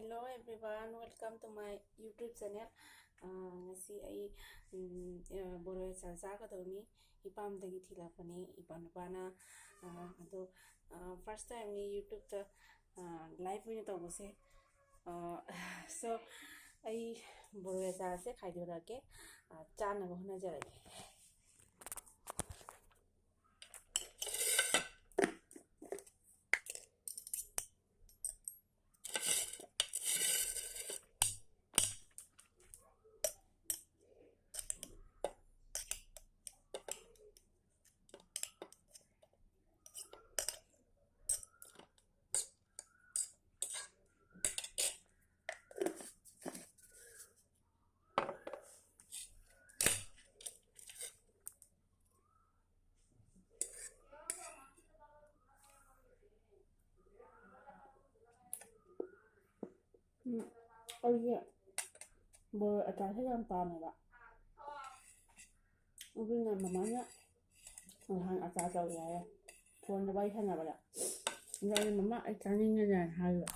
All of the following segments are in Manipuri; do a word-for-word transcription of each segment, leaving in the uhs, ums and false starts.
Hello everyone, welcome to my YouTube channel. ꯑꯥ, ꯉꯁꯤ ꯑꯩ, ꯎꯝ, ꯑꯥ, ꯕꯣꯔꯣꯏ ꯑꯆꯥꯔ ꯆꯥꯒꯗꯧꯅꯤ꯫ ꯏꯄꯥꯝꯗꯒꯤ ꯊꯤꯜꯂꯛꯄꯅꯤ, ꯏꯄꯥ ꯅꯨꯄꯥꯅ꯫ ꯑꯥ, ꯑꯗꯣ, ꯑꯥ, first timeꯅꯤ YouTubeꯇ, ꯑꯥ, live ꯑꯣꯏꯅ ꯇꯧꯕꯁꯦ꯫ ꯑꯥ, so, ꯑꯩ ꯕꯣꯔꯣꯏ ꯑꯆꯥꯔꯁꯦ ꯈꯥꯏꯗꯣꯔꯛꯀꯦ꯫ ꯑꯥ, ꯆꯥꯅꯕ ꯍꯣꯠꯅꯖꯔꯒꯦ꯫ ꯎꯝ, ꯑꯩꯁꯦ ꯕꯣꯔꯣꯏ ꯑꯆꯥꯔꯁꯦ ꯌꯥꯝ ꯄꯥꯝꯃꯦꯕ꯫ ꯑꯗꯨꯅ ꯃꯃꯥꯅ ꯅꯍꯥꯟ ꯑꯆꯥꯔ ꯇꯧꯔꯦ ꯍꯥꯏꯌꯦ꯫ ꯐꯣꯟꯗ ꯋꯥꯔꯤ ꯁꯥꯟꯅꯕꯗ꯫ ꯑꯗꯣ ꯑꯩꯅ, "ꯃꯃꯥ, ꯑꯩ ꯆꯥꯅꯤꯡꯉꯦꯅꯦ" ꯍꯥꯏꯕ꯫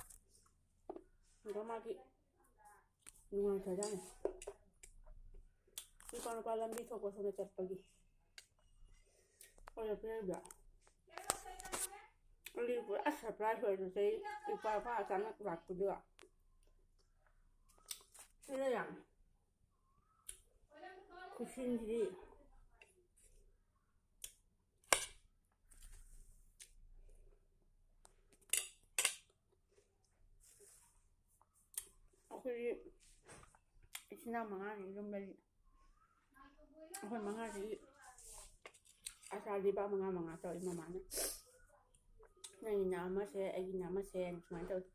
ꯑꯗꯣ ꯃꯥꯗꯤ ꯅꯨꯡꯉꯥꯏꯈ꯭ꯔꯖꯥꯠꯅꯤ꯫ ꯏꯄꯥ ꯅꯨꯄꯥ ꯂꯝꯕꯤ ꯊꯣꯛꯄ ꯁꯣꯝꯗ ꯆꯠꯄꯒꯤ ꯑꯣꯏꯅ ꯄꯤꯔꯛꯏꯕ꯫ ꯑꯩꯗꯤ ꯄꯨꯔꯥ surprise ꯑꯣꯏꯔꯦ ꯏꯄꯥ ꯏꯄꯥ ꯑꯆꯥꯅ ꯂꯥꯛꯄꯗꯨꯒ꯫ ꯁꯤꯗ ꯌꯥꯝ ꯈꯨꯁꯤꯟꯁꯤꯗꯤ꯫ ꯑꯩꯈꯣꯏꯒꯤ ꯏꯆꯤꯟ ꯏꯅꯥꯎ ꯃꯉꯥꯅꯤ ꯌꯨꯝꯗꯗꯤ꯫ ꯑꯩꯈꯣꯏ ꯃꯉꯥꯁꯤ ꯑꯆꯥꯔꯗꯤ ꯄꯥ ꯃꯉꯥ ꯃꯉꯥ ꯇꯧꯏ ꯃꯃꯥꯅ꯫ "ꯅꯪꯒꯤꯅ ꯑꯃꯁꯦ, ꯑꯩꯒꯤꯅ ꯑꯃꯁꯦ" ꯁꯨꯃꯥꯏꯅ ꯇꯧꯏ꯫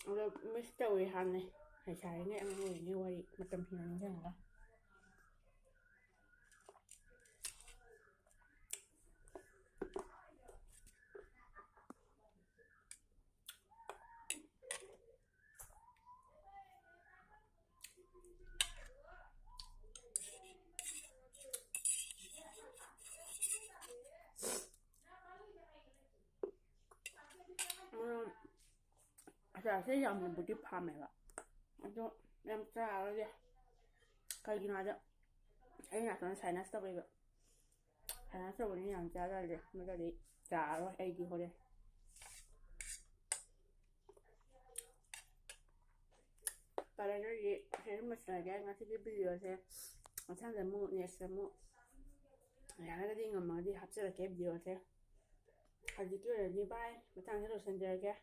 ꯑꯗꯣ miss ꯇꯧꯏ ꯍꯥꯟꯅ ꯂꯩꯁꯥꯔꯤꯉꯩ ꯑꯉꯥꯡ ꯑꯣꯏꯔꯤꯉꯩ ꯋꯥꯔꯤ ꯃꯇꯝ ꯍꯦꯟꯅ ꯅꯤꯡꯁꯤꯡꯉꯒ꯫ ꯃꯣꯔꯣꯛ ꯆꯥꯁꯦ ꯌꯥꯝꯅꯕꯨꯗꯤ ꯐꯥꯝꯃꯦꯕ, ꯑꯗꯣ ꯌꯥꯝ ꯆꯥꯔꯒꯦ꯫ ꯀꯩꯒꯤꯅꯣ ꯍꯥꯏꯗ, ꯑꯩ ꯅꯥꯇꯣꯟ sinus ꯇꯧꯔꯤꯕ꯫ Sinus ꯇꯧꯕꯅꯤꯅ ꯌꯥꯝ ꯆꯥꯔꯗꯤ, ꯅꯠꯇ꯭ꯔꯗꯤ ꯌꯥꯔꯔꯣꯏ ꯑꯩꯗꯤ ꯍꯣꯔꯦꯟ꯫ ꯐꯔꯦ, ꯑꯗꯨꯗꯤ ꯁꯤꯗ ꯂꯣꯏꯁꯤꯜꯂꯒꯦ ꯉꯁꯤꯒꯤ videoꯁꯦ꯫ ꯃꯊꯪꯗ ꯑꯃꯨꯛ, next ꯑꯃꯨꯛ ꯌꯥꯔꯒꯗꯤ, ꯉꯝꯃꯒꯗꯤ ꯍꯥꯞꯆꯔꯛꯀꯦ videoꯁꯦ꯫ ꯍꯧꯖꯤꯛꯀꯤ ꯑꯣꯏꯅꯗꯤ bye, ꯃꯊꯪꯗ ꯂꯣꯏꯁꯤꯟꯖꯔꯒꯦ꯫